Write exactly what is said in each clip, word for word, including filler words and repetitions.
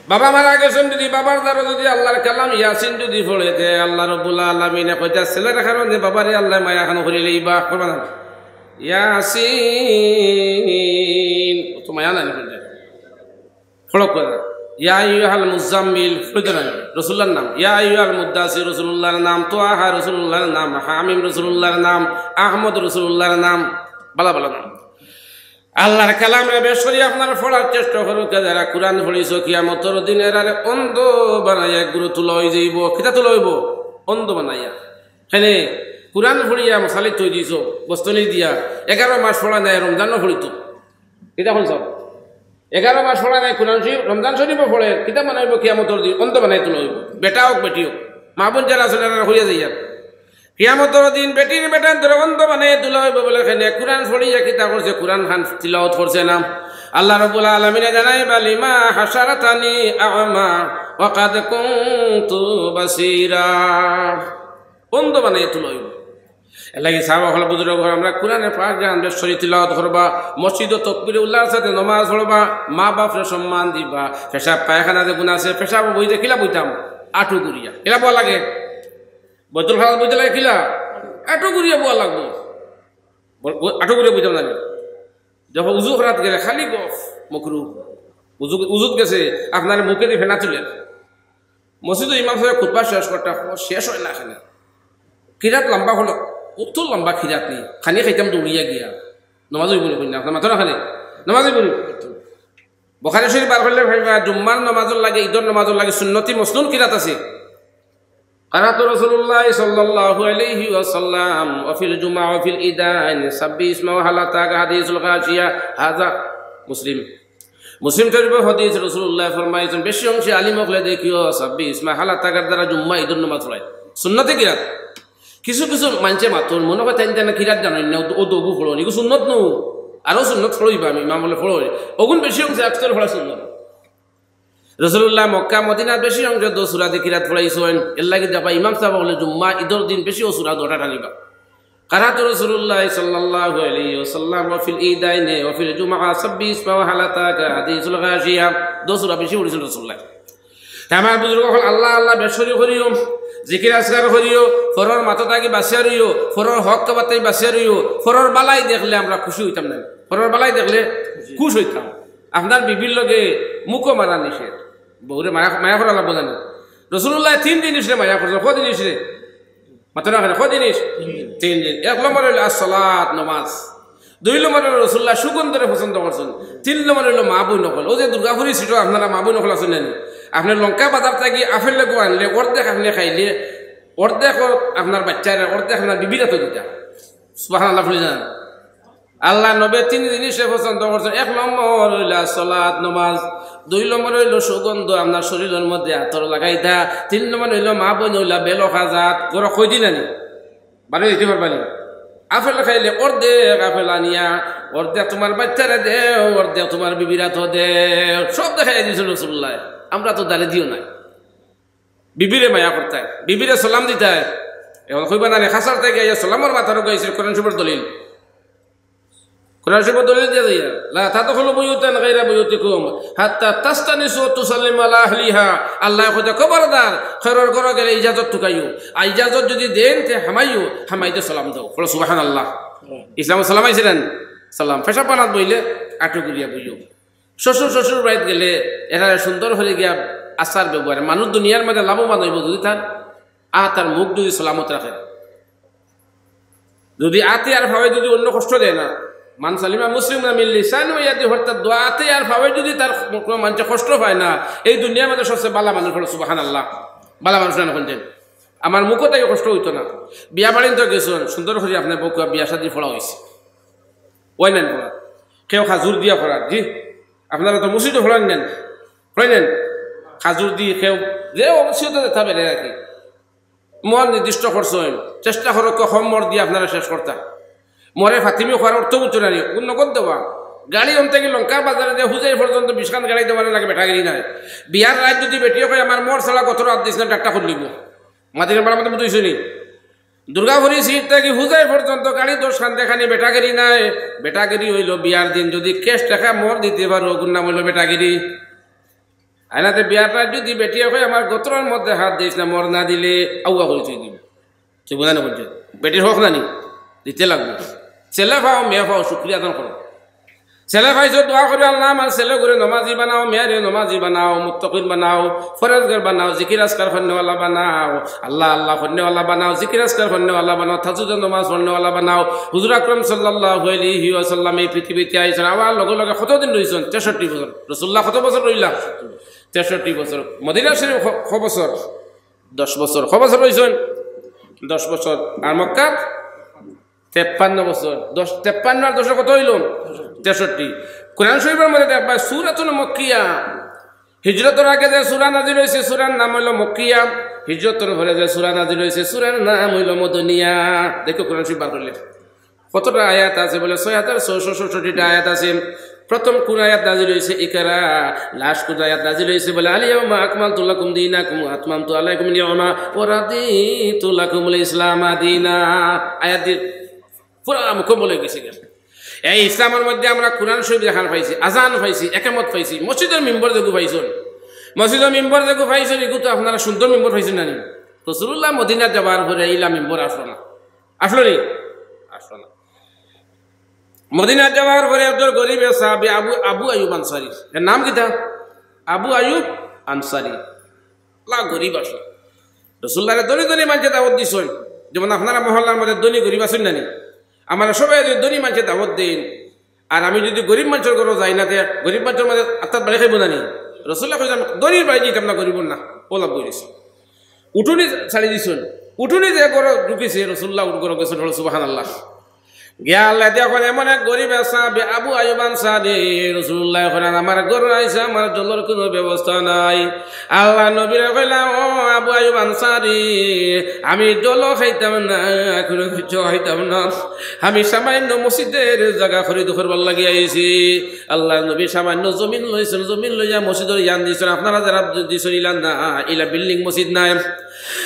বাবা মারা গেছইন, যদি বাবার দ্বারা যদি আল্লাহর কালাম ইয়াসিন যদি পড়ে, তে আল্লাহ রব্বুল আলামিনে কইতা, ছেলের কারণে বাবারে আল্লাহ মায়া খান করি লইবা, করবা না? ইয়াসিন, অত মায়া নাই না? পড়ো করে। ইয়া আইয়ুহাল মুজাম্মিল, পড়তে নাই? রাসূলুল্লাহর নাম। ইয়া আইয়ুহাল মুদ্দাসির, রাসূলুল্লাহর নাম। তোহা, রাসূলুল্লাহর নাম। হামিম, রাসূলুল্লাহর নাম। আহমদ, রাসূলুল্লাহর নাম। বালা বালা নাম। আল্লাহর কালামরে বেশ করি আপনারা পড়ার চেষ্টা করুক্কা। যারা কোরআন পড়িছো, কিয়ামতর দিন এরারে অন্ধ বানাইয়া গুরু তুলা অই যাইবো। কিতা তুলা অইবো? অন্ধ বানাইয়া। কেনে? কোরআন পড়িয়া মশালি থই দিছো, বস্তনি দিয়া, এগারো মাস পড়া নাই, রমজানও পড়িতো। কিতা কইন সব? এগারো মাস পড়া নাই কোরআন শরীফ, রমজান শরীফও পড়ে, কিতা বানাইবো কিয়ামতর দিন? অন্ধ বানাই তুলা অইবো। বেটা হোক, বেটি হোক, মা বোন যারা আছইন, এরা হইয়া যাইয়া। কিয়ামতর দিন বেটির বেটাইন্তরে অন্ধ বানাই তুলা অইবো বলে কেনে? কোরআন পড়িয়া কিতা করছে? কোরআন খান তিলাওয়াত করছে না। আল্লাহ রব্বুল আলামিনে জানাইবা, "লিমা হাশারতানি আ'মা ওয়া কাদ কুনতু বাসীরা।" অন্ধ বানাই তুলা অইবো। এরলাগি সাহাবা অকল, বুজুর্গ অকল, আমরা কোরআনে পাক জান বেশ করি তিলাওয়াত করবা, মসজিদো তকবিরে উল্লার সাথে নমাজ পড়বা, মা বাপরে সম্মান দিবা, পেশাব পায়খানা যেগুন আছে, পেশাব বইতে কিলা বইতাম? আটু করিয়া। কিলা বওয়া লাগে? বইতুল খালাত বইতে লাগে কিলা? আটু করিয়া বওয়া লাগবো। বল-, ও আটু করিয়া বইতাম না। যখন উজু করাত গেলে খালি গফ, মকরু। উজু, উজুত গেছে, আপনার মুখে দিয়ে ফেনা তুলে। মসজিদো ইমাম সাহেব খুতবা শেষ করতা, শেষ অয় না কেনে। কিরাত লম্বা অইলো, অত লম্বা কিরাত নি, খানি খাইতাম দৌড়িয়া গিয়া। নমাজ অইবো নি কইন না, আপনার মাতইন না কেনে? নমাজ অইবো নি? বুখারী শরীফ বার করলে পাইবা, জুম্মার নমাজর লাগি, ইদর নমাজর লাগি সুন্নতি মসনুন কিরাত আছে। قرأت رسول الله صلى الله عليه وسلم وفي الجمعة وفي العيدين سبح اسم ربك الأعلى, حديث الغاشية, هذا مسلم. মুসলিম শরীফর হাদিস, রাসূলুল্লাহ ফরমাইছইন, বেশি অংশে আলিম অকলে দেখিও, সাব্বিহ ইসমা হালাতাকার দ্বারা জুম্মা ইদর নামাজ পড়ায়। সুন্নতে কিরাত। কিছু কিছু মানষে মাতইন, মনো কয় তাইন যেন কিরাত জানইন না, ও, ও দগু পড়ইন, ইগু সুন্নত নু। আরো সুন্নত পড়ইবা, আমি ইমাম অকলে পড়ইন। অগুন বেশি অংশে আকসর পড়া সুন্নত। রাসূলুল্লাহ মক্কা মদিনাত বেশি অংশে দো সূরা দি কিরাত পড়াইছইন। এরলাগি দেখবা ইমাম সাব অকলে জুম্মা ইদর দিন বেশি অউ সূরা দোটা টানিবা। قرأ رسول الله صلى الله عليه وسلم وفي العيدين وفي الجمعة سبح اسم ربك الأعلى, حديث الغاشية, দো সূরা বেশি পড়ছইন রাসূলুল্লাহ। তে আমার বুজুর্গ অকল, আল্লাহ আল্লাহ বেশ করি করিও, জিকির আজকার করিও, পরর মাত থাকি বাঁচিয়া রইও, পরর হক কাবাত থাকি বাঁচিয়া রইও, পরর বালাই দেখলে আমরা খুশি অইতাম না, পরর বালাই দেখলে খুশ অইতাম। আপনার বিবির লগে মুখো মারা নিষেধ, বউরে মায়া, মায়া করা লাগবো জানি। রাসূলুল্লাহ তিন জিনিসরে মায়া করছইন, কয় জিনিসরে? মাতইন না কেনে, কয় জিনিস? তিন জিনিস। এক নম্বর অইলো আসসালাত, নমাজ। দুই নম্বর অইলো রাসূলুল্লাহ সুগন্ধরে পছন্দ করছইন। তিন নম্বর অইলো মা বইন অকল। অউ যে দুর্গাপুরি সিটো আপনারা মা বইন অকল আছইন না নি? আপনে লঙ্কা বাজার থাকি আপেল লেবু আনলে অর্ধেক আপনে খাইলে, অর্ধেক আপনার বাইচ্চারে, অর্ধেক আপনার বিবিরে তো দিতা। সুবহানাল্লাহ, পড়ি যান। আল্লাহর নবীয়ে তিন জিনিসরে পছন্দ করছইন। এক নম্বর অইলো সালাত, নমাজ। দুই নম্বর অইলো সুগন্ধ, আপনার শরীরর মধ্যে আতর লাগাইতা। তিন নম্বর অইলো মা বইন অকলর বেলো খাজাত। ঘরো কয়দিন আনি? বারো দিতে পারবা নি? আপেল খাইলে অর্ধেক আপেল আনিয়া, অর্ধেক তুমার বাইচ্চারে দেও, অর্ধেক তুমার বিবিরে তো দেও। সব দেখাইয়া দিছইন রাসূলুল্লাহ। আমরা তো দারিদ্র নাই। বিবিরে মায়া করতায়, বিবিরে সালাম দিতায়। অখন কইবা না নি, খাছাড় থাকি আইয়া সালামর মাথার উপরে আইছে, কোরআন শরীফর দলিল। কোরআন শরীফর দলিল দিয়া যাইয়া, "لا تدخلوا بيوتا غير بيوتكم حتى تستأنسوا وتسلموا على أهلها।" আল্লায় কইতা, "খবরদার, কেউর ঘরো গেলে ইজাজত তুকাইও। আর ইজাজত যদি দেইন, তে হামাইও, হামাইতে সালাম দেও।" পড়ো সুবহানাল্লাহ। ইসলামো সালাম আইছে না নি? সালাম। পেশাব পানাত বইলে আটু করিয়া বইও। শ্বশুর, শ্বশুর বাড়িত গেলে এরারে সুন্দর করি গিয়া আচার ব্যবহারে মানুষ দুনিয়ার মাঝে লাভবান অইবো, যদি তার আত আর মুখ যদি সালামত রাখে। যদি আতে আর পাওয়ে যদি অন্য কষ্ট দেয় না, من سلم المسلمون من لسانه ويده, অর্থাৎ দোয়া আতে আর পাওয়ে যদি তার কোনো মানষে কষ্ট পায় না, এই দুনিয়ার মাঝে সবচেয়ে বালা মানুষ অইলো, সুবহানাল্লাহ, বালা মানুষ না অখন যে আমার মুখো তাই কষ্ট অইতো না। বিয়া বাড়িত তো গেছইন, সুন্দর করি আপনার বউকে বিয়া শাদী পড়া অইছে, অয় না নি পড়া? কেউ খাজুর দিয়া পড়ার, জি, আপনারা তো মসজিদো পড়াইন না নি, পড়াইন না নি? খাজুর দি কেউ, যে অবশ্যই তো যেতা বেড়ে রাখি। মর নির্দিষ্ট করছইন, চেষ্টা করো কম মর দিয়া আপনারা শেষ করতা। মরে ফাতিমি কওয়ার অর্থ বুঝছো না নি? অউ নগদ দেওয়া। গাড়ি অন থাকি লঙ্কা বাজারে দিয়া হুজাই পর্যন্ত বিশখান গাড়ি দেওয়ার লাগি বেটাগিরি নাই। বিয়ার রাইত যদি বেটিয়ে কয়, "আমার মর ছাড়া গত রাইত দিস না, ডাকটা খুলিব।" মাতির পাড়া মতো বুঝছো নি? দুর্গাপুরি সিট থাকি হুজাই পর্যন্ত গাড়ি দশখান দেখানি বেটাগিরি নাই। বেটাগিরি অইলো বিয়ার দিন যদি cash টেকা মর দিতে পারো, অগুর নাম অইলো বেটাগিরি। আইনাতে বিয়ার রাইত যদি বেটিয়ে কয়, "আমার গতরর মধ্যে হাত দিস না, মর না দিলে আউয়া করি থুই দিমু।" তুই বুঝা না বুঝছো? বেটির হক নানি? দিতে লাগবো। ছেলে পাও, মেয়ে পাও, শুকরিয়া আদায় করো। ছেলে পাইছো, দোয়া করো, "আল্লাহ, আমার ছেলেগুরে নমাজি বানাও, মেয়েরে নমাজি বানাও, মুত্তাকিন বানাও, পরহেজগার বানাও, জিকির আজকার করনেওয়ালা বানাও, আল্লাহ আল্লাহ করনেওয়ালা বানাও, জিকির আজকার করনেওয়ালা বানাও, তাহাজ্জুদের নমাজ পড়নেওয়ালা বানাও।" হুজুর আকরাম সাল্লাল্লাহু আলাইহি ওয়াসাল্লাম এই পৃথিবীতে আইছইন, আবার লগে লগে কতদিন রইছইন? তেষট্টি বছর। রাসূলুল্লাহ কত বছর রইলা? তেষট্টি বছর। মদিনা শরীফ ক-, ক বছর? দশ বছর। ক বছর রইছইন? দশ বছর। আর মক্কাত তেপ্পান্ন বছর। দশ, তেপ্পান্ন আর দশে কত অইলো? তেষট্টি। কোরআন শরীফর মধ্যে দেখবা, সূরাতুল মক্কিয়া, হিজরতর আগে যে সূরা নাজিল অইছে, সূরার নাম অইলো মক্কিয়া। হিজরতর পরে যে সূরা নাজিল অইছে, সূরার নাম অইলো মদনিয়া। দেখো, কোরআন শরীফ বার করলে কতটা আয়াত আছে? বলে, ছয় হাজার ছয়শো ছষট্টিটা আয়াত আছে। প্রথম কোন আয়াত নাজিল অইছে? ইকরা। লাস্ট কোন আয়াত নাজিল অইছে? বলে, "আল ইয়াউমা আকমালতু লাকুম দীনাকুম ওয়া আতমামতু আলাইকুম নি'মাতি ওয়া রাদিতু লাকুমুল ইসলামা দীনা।" আয়াত দি পুরা মুকম্মল অই গেছে গিয়া। এই ইসলামর মধ্যে আমরা কোরআন শরীফ যেখান পাইছি, আজান পাইছি, একামত পাইছি, মসজিদর মিম্বর যেগু পাইছইন, মসজিদর মিম্বর যেগু পাইছইন, ইগু তো আপনারা সুন্দর মিম্বর পাইছইন না নি? রাসূলুল্লাহ মদিনাত যাওয়ার পরে ইলা মিম্বর আছলো না, আছলো নি? আছলো না। মদিনাত যাওয়ার পরে একজন গরিব সাহাবী আবু, আবু আইয়ুব আনসারী, এর নাম কিতা? আবু আইয়ুব আনসারী। লা গরিব আছলা। রাসূলুল্লাহরে ধনী ধনী মানষে দাওয়াত দিছইন, যেমন আপনারা মহল্লার মধ্যে ধনী গরিব আছইন না নি? আমরা সবাই যদি ধনী মানষে দাওয়াত দেইন, আর আমি যদি গরিব মানষর ঘরো যাই না, তে গরিব মানষর মাঝে আত্মাত বাড়ি খাইবো না নি? রাসূলুল্লাহ কইছইন, "ধনীর বাড়ি দিতাম না, গরিবর না।" ও লাভ করিস। উঠুনি ছাড়ি দিছইন, উঠুনি যে ঘরো ঢুকিছে, রাসূলুল্লাহ উঠ ঘরো গেছইন, হলো সুবহানাল্লাহ। গিয়া আল্লাহ দিয়া কইন, এমন এক গরিব সাহাবী আবু আইয়ুব আনসারী, রাসূলুল্লাহ কইন, "আমার ঘরো আইছে, আমার জলর কুনু ব্যবস্থা নাই।" আল্লাহর নবীরে কইলা, "ও আবু আইয়ুব আনসারী, আমি জলও খাইতাম না, কুনু কিচ্ছু খাইতাম না, আমি সামান্য মসজিদর জাগা খরিদ করবার লাগি আইছি।" আল্লাহর নবী সামান্য জমিন লইছইন, জমিন লইয়া মসজিদর ইয়ান দিছইন, আপনারা যারা দিছইন ইলা না, ইলা বিল্ডিং মসজিদ নায়।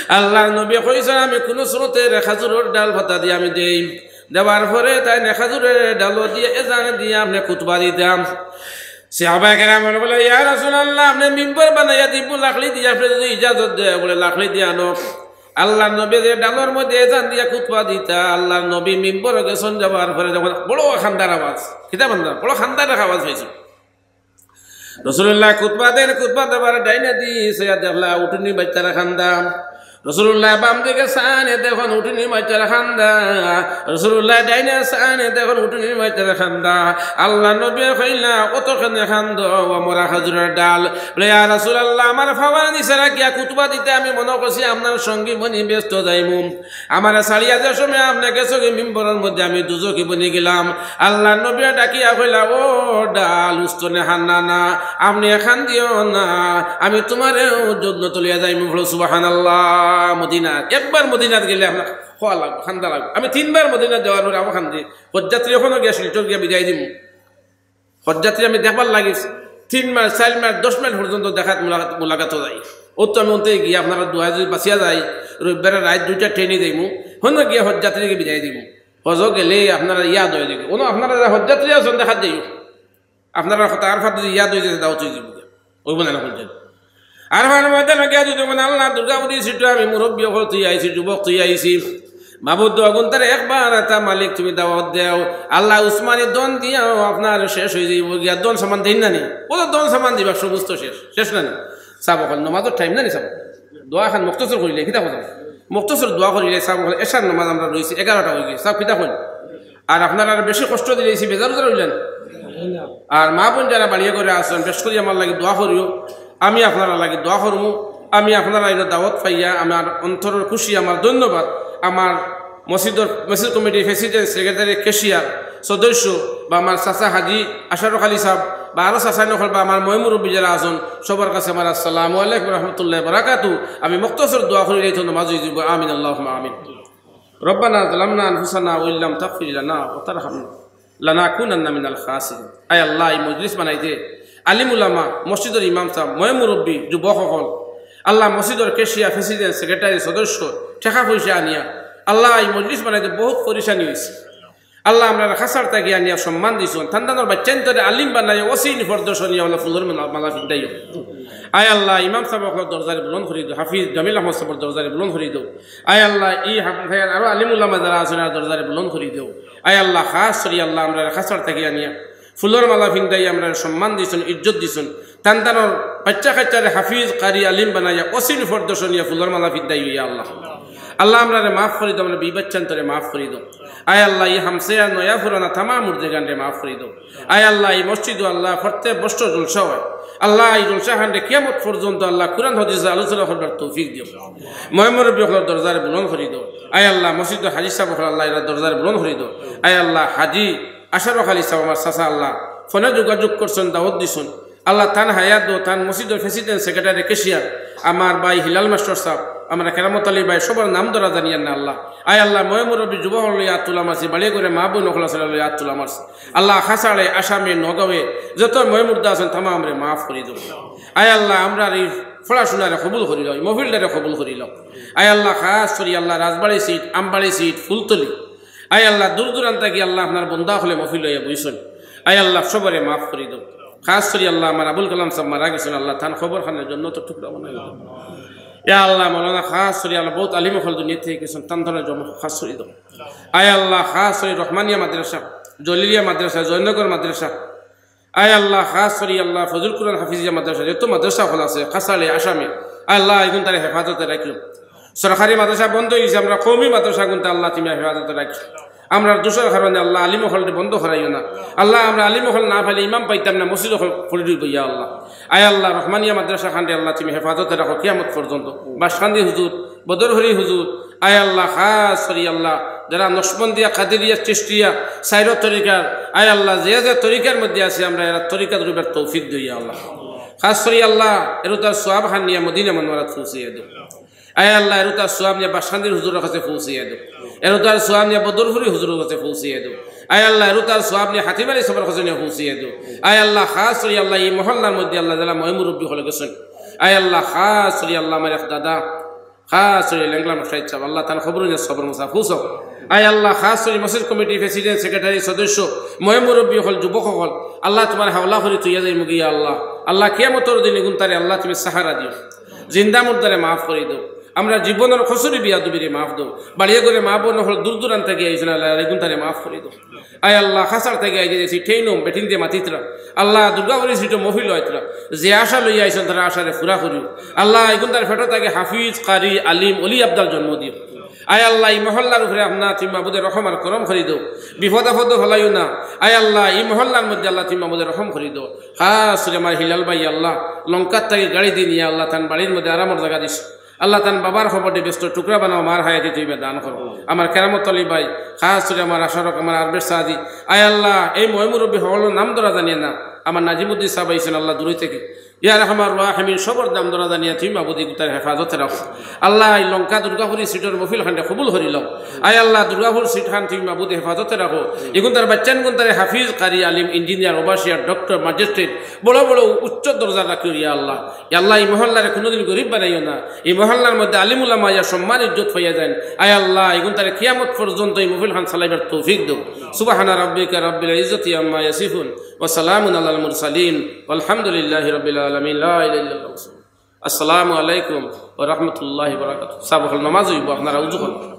আল্লাহর নবী কইছইন, "আমি কুনু সুরতে রে খাজুরর ডাল পাতা দিয়া আমি দেই।" দেওয়ার পরে তাইন রে খাজুরর ডালও দিয়া এজান দিয়া আপনে খুতবা দিতা। সাহাবায়ে কেরাম বলে, "ইয়া রাসূলুল্লাহ, আপনে মিম্বর বানাইয়া দিমু লাকড়ি দিয়া, আপনে যদি ইজাজত দেইন।" বলে, "লাকড়ি দিয়া আনো।" আল্লাহর নবী যে ডালর মধ্যে এজান দিয়া খুতবা দিতা, আল্লাহর নবী মিম্বরো গেছইন, যাওয়ার পরে যখন বড় কান্দার আওয়াজ, কিতা কান্দা? বড় কান্দার আওয়াজ পাইছইন। রাসূলুল্লাহ খুতবা দেইন, খুতবা দেওয়ার ডাইনে দি চাইয়া দেখলা উটুনি বাইচ্চার কান্দা। রাসূলুল্লাহ বাম দিকে চাইন, দেখইন উটুনি বাইচ্চার কান্দা। রাসূলুল্লাহ ডাইনে চাইন, দেখইন উটুনি বাইচ্চার কান্দা। আল্লাহর নবীয়ে কইলা, "অত কেনে কান্দো, ও মরা খাজুরর ডাল?" বলে, "ইয়া রাসূলুল্লাহ, আমার পাওর নিচে রাখিয়া খুতবা দিতে আমি মনো করছি আপনার সঙ্গী বনি বেহেস্তো যাইমু।" আমারে ছাড়িয়া যে সময় আপনে গেছইন গি মিম্বরর মধ্যে, আমি দুজখি বনি গেলাম। আল্লাহর নবীয়ে ডাকিয়া কইলা, "ও ডাল, উস্তনে কান্দো না, আপনে কান্দিও না, আমি তুমারেও জন্নতো লইয়া যাইমু।" পড়ো সুবহানাল্লাহ। মদিনা, একবার মদিনাত গেলে আপনার কওয়া লাগবো, কান্দা লাগবো। আমি তিনবার মদিনাত যাওয়ার পরে আবার কান্দি, হজযাত্রী অখনো গিয়া শিলচর গিয়া বিদায় দিমু। হজযাত্রী আমি দেখবার লাগি তিন মাইল, চাইর মাইল, দশ মাইল পর্যন্ত দেখাত মুলাকাত, মুলাকাতো যাই। অউ তো আমি অন্তে গিয়া আপনারা দোয়া যদি বাঁচিয়া যাই, রবিবারে রাইত দুইটা ট্রেনে যাইমু, হনো গিয়া হজযাত্রীরে বিদায় দিমু। হজো গেলে আপনারা ইয়াদ অইয়া যাইবো। অনো আপনারা যারা হজযাত্রী আছইন দেখাত যাইও। আপনারার কথা আরাফাত যদি ইয়াদ অইযায়, দাওয়াত অইযিবো। অইবো না, না অইযায়? আরাফার ময়দানো গিয়া যদি কইন, "আল্লাহ, দুর্গাপুরি সিটো আমি মুরব্বি অকল থুইয়া আইছি, যুবক থুইয়া আইছি। মাবুদ, অগুনতারে একবার এটা মালিক তুমি দাওয়াত দেও। আল্লাহ, উসমানী ধন দিয়াও আপনার শেষ অইযিবো গিয়া, ধন সামান দেইন না নি? অত ধন সামান দিবা, সমস্ত শেষ।" শেষ না নি? সাব অকল, নমাজর টাইম না নি সাব? দোয়া খান মুখতসর করিলে, কিতা কথা? মুখতসর দোয়া করিলে সাব অকল, এশার নমাজ আমরা রইছি, এগারোটা অইগেছে। সাব কিতা কইন? আর আপনারারে বেশি কষ্ট দিলাইছি, বেজার উজার অইলা নি? আর মা বইন যারা বাড়িয়ে ঘরে আছইন, বেশ করি আমার লাগি দোয়া করিও, আমি আপনারার লাগি দোয়া করমু। আমি আপনারার ইনো দাওয়াত পাইয়া আমার অন্তরর খুশি, আমার ধন্যবাদ। আমার মসজিদর, মসজিদ কমিটির প্রেসিডেন্ট, সেক্রেটারি, ক্যাশিয়ার, সদস্য বা আমার চাচা হাজি আশরাফ আলী সাব বা আরো চাচাইন অকল বা আমার ময়-মুরব্বি যারা আছইন, সবার কাছে আমার আসসালামু আলাইকুম রহমতুল্লাহ বারাকাতু। আমি মুখতসর দোয়া করি, এই তো নমাজ অইযিবো। আমিন, আল্লাহুম্মা আমিন। ربنا ظلمنا أنفسنا وإن لم تغفر لنا وترحمنا لنكونن من الخاسرين। আয় আল্লাহ, এই মজলিস বানাইতে আলিম উলামা, মসজিদর ইমাম সাব, ময়-মুরব্বি, যুবক অকল, আল্লাহ, মসজিদর ক্যাশিয়ার, প্রেসিডেন্ট, সেক্রেটারি, সদস্য, টেকা পয়সা আনিয়া, আল্লাহ, এই মজলিস বানাইতে বহুত পরেশানি অইছে। আল্লাহ, আমরারে খাছাড় থাকি আনিয়া সম্মান দিছইন, তান তানর বাচ্চাইন্তরে আলিম বানাইয়া ওসি ইউনিফর্ম দর্শনীয় অলা ফুলর মালা, মালা ফিন্দাইও। আয় আল্লাহ, ইমাম সাব অকলর দরজারে বুলন্দ করি দেও, হাফিজ জামিল আহমদ সাবর দরজারে বুলন্দ করি দেও। আয় আল্লাহ, ই হাফিজ আরো আলিম উলামা যারা আছইন, তারার দরজারে বুলন্দ করি দেও। আয় আল্লাহ, খাছ করি আল্লাহ, আমরারে খাছাড় থাকি আনিয়া ফুলর মালা ফিন্দাইয়া আমরারে সম্মান দিছইন, ইজ্জত দিছইন, তান তানর বাচ্চা কাচ্চারে হাফিজ, কারি, আলিম বানাইয়া ওসি ইউনিফর্ম দর্শনীয় ফুলর মালা ফিন্দাইও ইয়া আল্লাহ। আল্লাহ, আমরারে মাফ করি দেও, আমরার বি বাচ্চাইন্তরে মাফ করি দেও। আয় আল্লাহ, ই হামসায়া নয়া পুরানা তামাম মুর্দেগানরে মাফ করি দেও। আয় আল্লাহ, ই মসজিদো আল্লাহ প্রত্যেক বছর জলসা অয়। আল্লাহ, ই জলসাখানরে কিয়ামত পর্যন্ত আল্লাহ কুরআন হাদিসর আলোচনা করবার তৌফিক দিও। ময়-মুরব্বি অকলর দরজারে বুলন্দ করি দেও। আয় আল্লাহ, মসজিদর হাজি সাব অকল আল্লাহ, এরার দরজারে বুলন্দ করি দেও। আয় আল্লাহ, হাজি আশরাফ আলী সাব আমার চাচা আল্লাহ, ফোনে যোগাযোগ করছইন, দাওয়াত দিছইন। আল্লাহ, তান হায়াত দেও, তান মসজিদর প্রেসিডেন্ট, সেক্রেটারি, ক্যাশিয়ার, আমার ভাই হিলাল মাস্টার সাব, আমরা কেরামত আলী ভাই, সবর নাম ধরা জানিয়ার না আল্লাহ। আয় আল্লাহ, ময়-মুরব্বি যুবক অকলরে আত তুলা মারছি, বাড়ি ঘরো মা বইন অকল আছইন, আত তুলা মারছি। আল্লাহ, খাছাড়ে, আসামে, নগাঁওয়ে যত ময়-মুর্দা আছইন, তামামরে মাফ করি দেও। আয় আল্লাহ, আমরার ই পড়াশুনারে কবুল করি লও, ই মহফিলটারে কবুল করি লও। আয় আল্লাহ, খাছ করি আল্লাহ, রাজবাড়ি সিট, আমবাড়ি সিট, ফুলতলি, আয় আল্লাহ, দূর দূরান্ত থাকি আল্লাহ, আপনার বন্দা অকলে মহফিলো আইয়া বইছইন। আয় আল্লাহ, সবরে মাফ করি দেও। খাছ করি আল্লাহ, আমার আবুল কালাম সাব মারা গেছইন, আল্লাহ, তান কবরখানরে জন্নতর টুকরা বানাই দেও। ইয়া আল্লাহ, মাওলানা খাছ করি আল্লাহ, বউত আলিম অকল দুনিয়া থাকি গেছইন, তান তানরে জম-, খাছ করি দেও। আয় আল্লাহ, খাছ করি রহমানিয়া মাদ্রাসা, জলিলিয়া মাদ্রাসা, জয়নগর মাদ্রাসা, আয় আল্লাহ, খাছ করি আল্লাহ, ফজলুল কুরআন হাফিজিয়া মাদ্রাসা, যত মাদ্রাসা অকল আছে, খাছাড়ে, আসামে, আয় আল্লাহ, ইগুনতারে হেফাজতে রাখিও। সরকারি মাদ্রাসা বন্ধ অইগেছে, আমরার কওমি মাদ্রাসাগুনতা আল্লাহ, তুমি হেফাজতে রাখিও। আমরার দুষর কারণে আল্লাহ, আলিম অকলরে বন্ধ করাইও না। আল্লাহ, আমরা আলিম অকল না পাইলে ইমাম পাইতাম না, মসজিদ অকল পড়ি রইবো, ইয়া আল্লাহ। আয় আল্লাহ, রহমানিয়া মাদ্রাসাখানরে আল্লাহ, তুমি হেফাজতে রাখো কিয়ামত পর্যন্ত। বাসকান্দি হুজুর, বদরহরি হুজুর, আয় আল্লাহ, খাছ করি আল্লাহ, যারা নকশবন্দিয়া, কাদেরিয়া, চিশতিয়া, চাইরো তরিকার, আয় আল্লাহ, যে যে তরিকার মধ্যে আছে, আমরা এরার তরিকাত রইবার তৌফিক দেও, ইয়া আল্লাহ। খাছ করি আল্লাহ, এরার সওয়াবখান নিয়া মদিনা মুনাওয়ারাত পৌঁছাইয়া দেও। আয় আল্লাহ, এরার সওয়াব নিয়া বাসকান্দির হুজুরর কাছে পৌঁছাইয়া দেও। এরার সওয়াব নিয়া বদরহরি হুজুরর কাছে পৌঁছাইয়া দেও। আয় আল্লাহ, এরার সওয়াব নিয়া হাতিম আলী সাবর কাছে নিয়া পৌঁছাইয়া দেও। আয় আল্লাহ, খাছ করি আল্লাহ, ই মহল্লার মধ্যে আল্লাহ, যারা ময়-মুরব্বি অকল গেছইন, আয় আল্লাহ, খাছ করি আল্লাহ, আমার এক দাদা, খাছ করি লেংলা মুস্তাহিদ সাব, আল্লাহ, তান কবরো নিয়া সবর মুসাফা পৌঁছাও। আয় আল্লাহ, খাছ করি মসজিদ কমিটির প্রেসিডেন্ট, সেক্রেটারি, সদস্য, ময়-মুরব্বি অকল, যুবক অকল, আল্লাহ, তুমার হাওলা করি থইয়া যাইমুগি, ইয়া আল্লাহ। আল্লাহ, কিয়ামতর দিন ইগুনতারে আল্লাহ, তুমি সাহারা দিও। জিন্দা মুর্দারে মাফ করি দেও। আমরার জীবনর কসুরি বেয়াদবিরে মাফ দেও। বাড়ি ঘরো মা বইন অকল দূর দূরান্ত থাকি আইছইন, আল্লাহ, ইগুনতারে মাফ করি দেও। আয় আল্লাহ, খাছাড় থাকি আইয়া গেছি, ট্রেইনো, বেটিন্তে মাতিত্রা। আল্লাহ, দুর্গাপুরী সিটো মহফিলো আইত্রা। যে আশা লইয়া আইছইন, তারার আশারে পুরা করিও। আল্লাহ, ইগুনতার পেটো থাকি হাফিজ, কারি, আলিম, অলি আবদাল জন্ম দিও। আয় আল্লাহ, ই মহল্লার উপরে আপনার তুমি মাবুদে রহম আর করম করি দেও। বিপদ আপদো ফালাইও না। আয় আল্লাহ, ই মহল্লার মধ্যে আল্লাহ তুমি মাবুদে রহম করি দেও। খাছ করি আমার হিলাল ভাই আল্লাহ, লঙ্কাত থাকি গাড়ি দি নিয়া আল্লাহ, তান বাড়ির মধ্যে আরামর জাগা দিছো। আল্লাহ, তান বাবার কবররে বেহেস্তর টুকরা বানাও, মার হায়াতে তুমি দান করো। আমার কেরামত আলী ভাই, খাছ করি আমার আশারক, আমার আরবেশ সাদি, আয় আল্লাহ, এই ময়-মুরব্বি অকলর নাম ধরা জানিয়ার না, আমার নাজিমুদ্দিন সাব আইছইন আল্লাহ দূরই থাকি। ইয়া আরহামার রাহিমিন, সবর নাম ধরা জানিয়া তুমি মাবুদ ইগুনতারে হেফাজতে রাখো। আল্লাহ, ই লঙ্কা দুর্গাপুরী সিটর মহফিলখানরে কবুল করি লও। আয় আল্লাহ, দুর্গাপুর সিটখান তুমি মাবুদ হেফাজতে রাখো। ইগুনতার বাচ্চাইনগুনতারে হাফিজ, কারি, আলিম, ইঞ্জিনিয়ার, ওভারসিয়ার, ডক্টর, ম্যাজিস্ট্রেট, বড় বড় উচ্চ দরজার রাখিও ইয়া আল্লাহ। ইয়া আল্লাহ, ই মহল্লারে কুনুদিন গরিব বানাইও না। ই মহল্লার মধ্যে আলিম উলামা আইয়া সম্মান ইজ্জত পাইয়া যাইন। আয় আল্লাহ, ইগুনতারে কিয়ামত পর্যন্ত ই মহফিলখান চালাইবার তৌফিক দেও। সুবহানা রাব্বিকা রাব্বিল ইজ্জতি আম্মা ইয়াসিফুন, ওয়া সালামুন আলাল মুরসালিন, ওয়াল হামদুলিল্লাহি রাব্বিল আলামিন। লা ইলাহা ইল্লাল্লাহ। আসসালামু আলাইকুম ওয়া রাহমাতুল্লাহি ওয়া বারাকাতুহু। সাব অকল, নমাজ অইবো, আপনারা উজু করুন।